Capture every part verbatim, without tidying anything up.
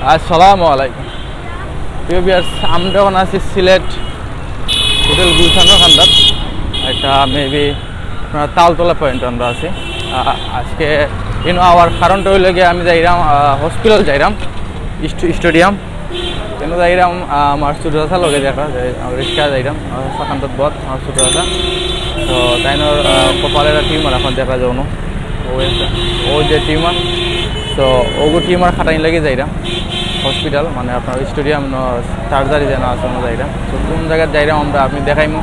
আসসালামু আলাইকুম। প্রিয় ভিউয়ার্স, আমরা এখন আছি সিলেট হোটেল গুলশানের কান্দাত। এটা মেবি আপনার তালতলা পয়েন্ট আমরা আছি। আ-, আজকে ইনো আওয়ার কারণটা হইল গিয়ে আমি যাইরাম, আ, হসপিটাল যাইরাম, স্টু-, স্টেডিয়াম। কেন যাইরাম, আ, আমার ছোট চাচা লগে দেখা যায়, আমরা রিক্সা যাইরাম, আমার চাচা কান্দাত বত, আমার ছোট চাচা। তো তাইনর, আ, কপালে একটা টিউমার এখন দেখা যাও না। ও একটা, ও যে টিউমার, তো ওগো টিউমার খাটাইন লাগি যাইরাম হসপিটাল, মানে আপনার স্টেডিয়াম ন সার্জারি যেন আছে, ওনো যাইরাম। তো কোন জায়গায় যাইরাম আমরা আপনি দেখাইমু।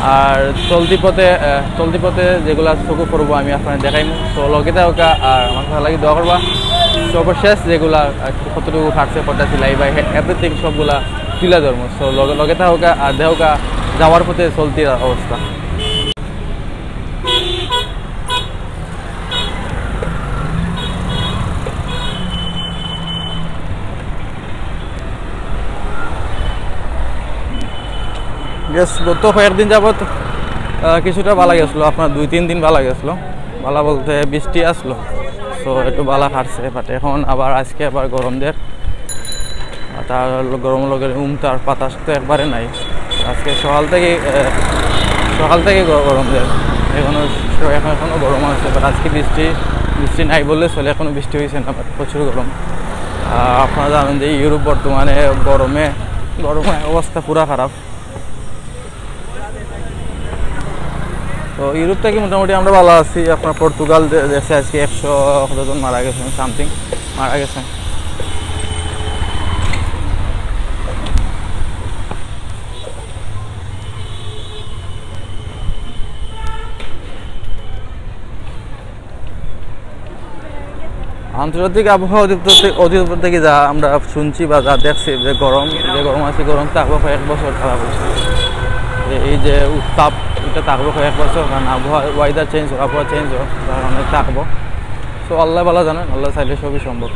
আর চলতি পথে, আহ, চলতি পথে যেগুলা চোখে পড়বো আমি আপনার দেখাইমু। তো লগে থাকা আর আমার কথা লাগি দোয়া করবা। সর্বশেষ যেগুলা, আহ, কতটুকু খাটছে, কটা সিলাই বা এভরিথিং সবগুলা তুলে ধরবো। তো লগে, লগে থাকা আর দেখা যাওয়ার পথে চলতি অবস্থা। বেশ, গত কয়েকদিন যাবত, আহ, কিছুটা ভালা গেছিল, আপনার দুই তিন দিন ভালা গেছিল। ভালা বলতে বৃষ্টি আসলো, তো একটু ভালা কাটছে, বাট এখন আবার আজকে আবার গরম দের। আর তার ল-, গরম লগে উমতার বাতাস তো একবারে নাই। আজকে সকাল থেকে, আহ, সকাল থেকে গ-, গরম দের। এখনো স-, এখন, এখনো গরম আছে, বাট আজকে বৃষ্টি, বৃষ্টি নাই বললে চলে, এখনো বৃষ্টি হয়েছে না, বাট প্রচুর গরম। আহ, আপনারা জানেন যে ইউরোপ বর্তমানে গরমে, গরমে অবস্থা পুরা খারাপ। তো ইউরোপ থেকে মোটামুটি আমরা ভালা আছি। আপনার পর্তুগাল দে-, দেশে আজকে একশো কতজন মারা গেছেন, সামথিং মারা গেছেন। আন্তর্জাতিক আবহাওয়া অধিদপ্তর থে-, অধিদপ্তর থেকে যা আমরা শুনছি বা যা দেখছি, যে গরম, যে গরম আছে, গরম থাকবে কয়েক বছর, তারা বলছে যে এই যে উত্তাপ, এটা থাকবে কয়েক বছর, কারণ আবহাওয়া, ওয়েদার চেঞ্জ হয়, আবহাওয়া চেঞ্জ হয়, তার কারণে থাকবো। তো আল্লাহ ভালা জানেন, আল্লাহ চাইলে সবই সম্ভব।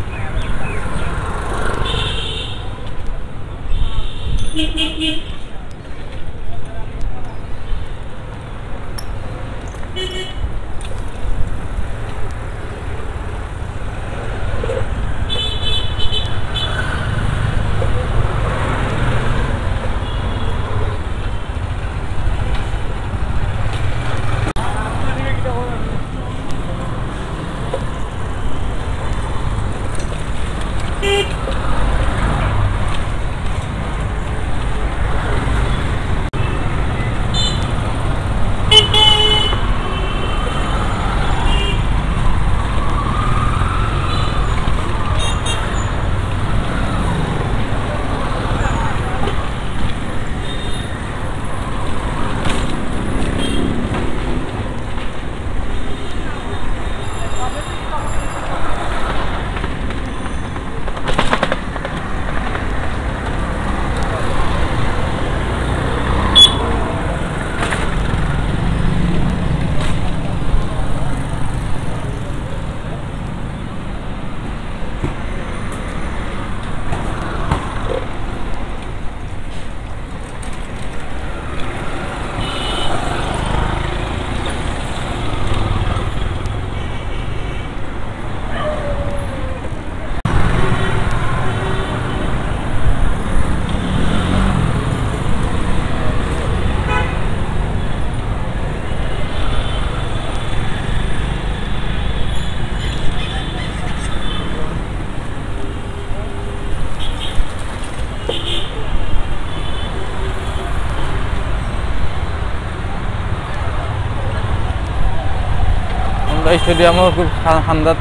আমরা স্টেডিয়ামও খুব খা-, খান্দাত।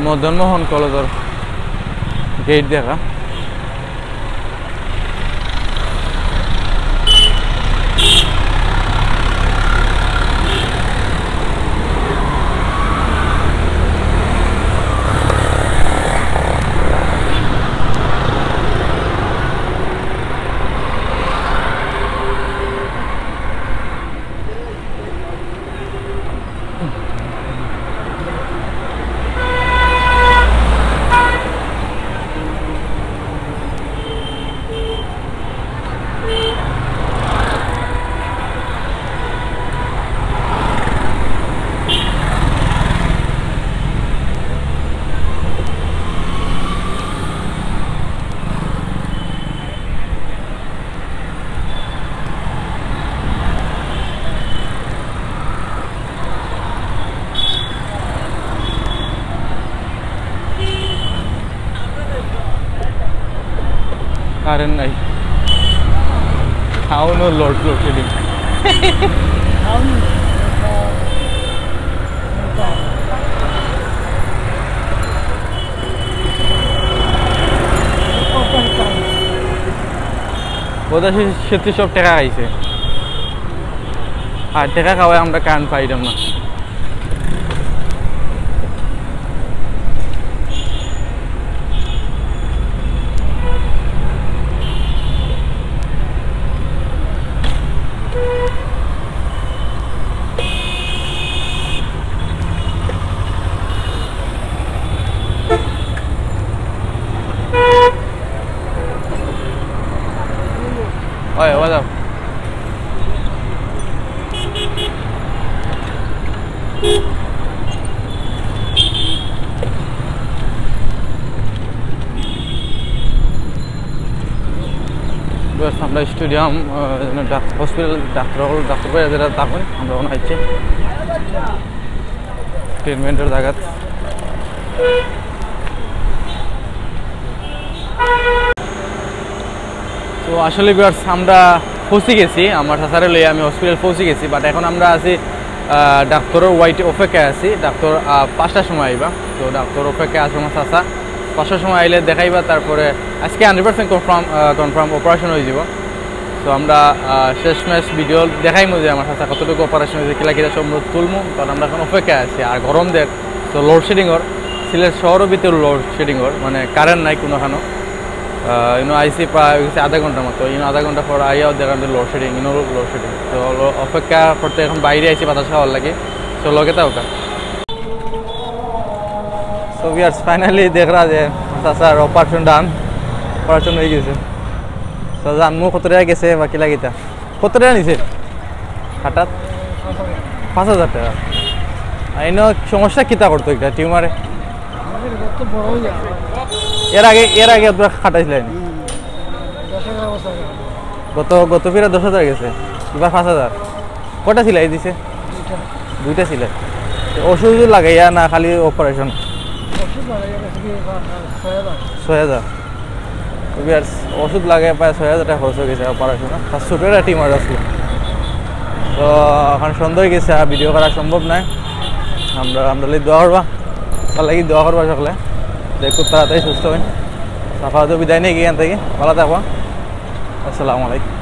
মদন মোহন কলেজর গেট দেখা। কারেন্ট নাই। টাউনও লোড লোড শেডিং। বোধহয় সে-, সেটি সব টেকা খাইছে। আর টেকা খাওয়ায় আমরা কারেন্ট পাইতাম না। Oye, what up? Just আমরা স্টেডিয়াম, আহ, এখানে ডাক-, হসপিটাল, ডাক্তার হল, ডাক্তার ভাই যারা থাকেন, আমরা ওখানে আছি ট্রিটমেন্টের জায়গা। তো আসলে ভিউয়ার্স, আমরা পৌঁছে গেছি, আমার চাচারে লইয়া আমি হসপিটাল পৌঁছে গেছি, বাট এখন আমরা আছি, আহ, ডাক্তারর ওয়াইট অপেক্ষায় আছি। ডাক্তার, আহ, পাঁচটার সময় আইবা, তো ডাক্তার অপেক্ষায় আছে আমার চাচা। পাঁচটার সময় আইলে দেখাইবা, তারপরে আজকে হান্ড্রেড পার্সেন্ট কনফার্ম, আহ, কনফার্ম অপারেশন হয়ে যাব। তো আমরা, আহ, শেষমেশ ভিডিও দেখাইমু যে আমার চাচা কতটুকু অপারেশন হয়েছে, কিলা কিলা সব তুলমু, কারণ আমরা এখন অপেক্ষায় আছি। আর গরম দেখ, তো লোডশেডিং অর, সিলেট শহরের ভিতরে লোডশেডিং অর, মানে কারেন্ট নাই কোনোখানো। আহ, ইনো আইসি প্রায় হয়ে গেছে আধা ঘন্টার মতো, ইনো আধা ঘন্টা পর আইয়াও দেখলাম যে লোডশেডিং, ইনো লোডশেডিং। তো লো-, অপেক্ষা করতে এখন বাইরে আইছি বাতাস খাওয়ার লাগি। তো লগে থাকো। So ভিউয়ার্স, ফাইনালি দেখরা যে চাচার অপারেশন ডান, অপারেশন হয়ে গেছে। তো জানমু কত টাকা গেছে বা কিলা কিতা। কত টাকা নিছে? হঠাৎ পাঁচ হাজার টাকা। আর ইনো সমস্যা কিতা করতো একটা টিউমারে? এর আগে, এর আগে আপনারা খাটাইছিলেন? গত, গত ফিরা দশ হাজার গেছে, এবার পাঁচ হাজার। কটা সিলাই দিছে? দুইটা সিলাই। তো ওষুধ লাগাইয়া না খালি অপারেশন? ছয় হাজার। তো ভিউয়ার্স, ওষুধ লাগে প্রায় ছয় হাজার টাকা খরচ হয়ে গেছে অপারেশন। তার ছোটো একটা টিউমার আছে। তো এখন সন্ধ্যা হয়ে গেছে, আর ভিডিও করা সম্ভব নয়। আমরা, আমরা লাগি দোয়া করবা, তার লাগি দোয়া করবা সকলে, যে খুব তাড়াতাড়ি সুস্থ হইন। সাফা তো বিদায় নিয়ে গিয়ে থেকে ভালো থাকবা। আসসালামু আলাইকুম।